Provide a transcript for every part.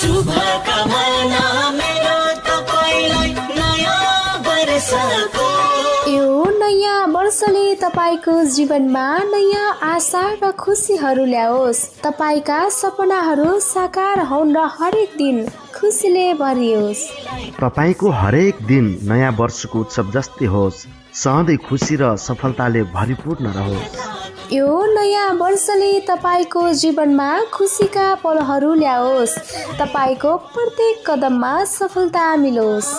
शुभकामना मेरो तपाईलाई नयाँ वर्षको। यो नयाँ वर्षले तपाईको जीवनमा नयाँ आशा र खुसीहरू ल्याओस्। तपाईका सपनाहरू साकार हुन् र हरेक दिन खुसीले भरियोस्। तपाईको हरेक दिन नयाँ वर्षको उत्सव जस्तै होस्। सधैँ खुसी र सफलताले भरिपूर्ण रहोस्। यो नयाँ वर्षले तपाईको जीवनमा खुसीका पलहरू ल्याओस्। तपाईको प्रत्येक कदममा सफलता मिलोस्।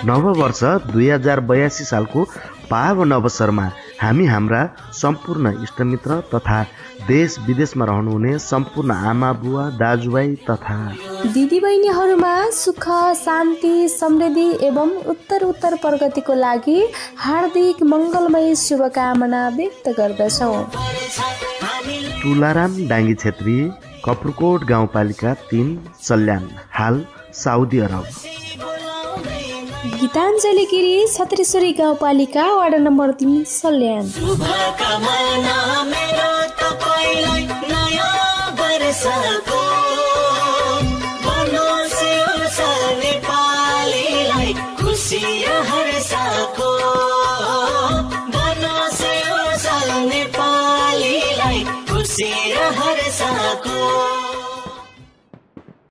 नव वर्ष 2082 सालको पावन अवसरमा हामी हाम्रा सम्पूर्ण इष्टमित्र तथा देश विदेशमा रहनुहुने सम्पूर्ण आमा बुवा दाजुभाइ तथा दिदीबहिनीहरूमा सुख शान्ति समृद्धि एवं उत्तर प्रगतिको लागि हार्दिक मङ्गलमय शुभकामना व्यक्त गर्दछौँ। तुलाराम डाङ्गी छेत्री, कपुरकोट गाउँपालिका 3 सल्यान, हाल साउदी अरब। गीताञ्जली गिरी, छत्रेश्वरी गाउँपालिका वार्ड नम्बर 3 सल्यान। शुभकामना मेरो तपाईलाई नयाँ वर्षको। बनोस् यो नेपालीलाई खुसी र हर्षको। बनोस् यो नेपालीलाई खुसी र हर्षको।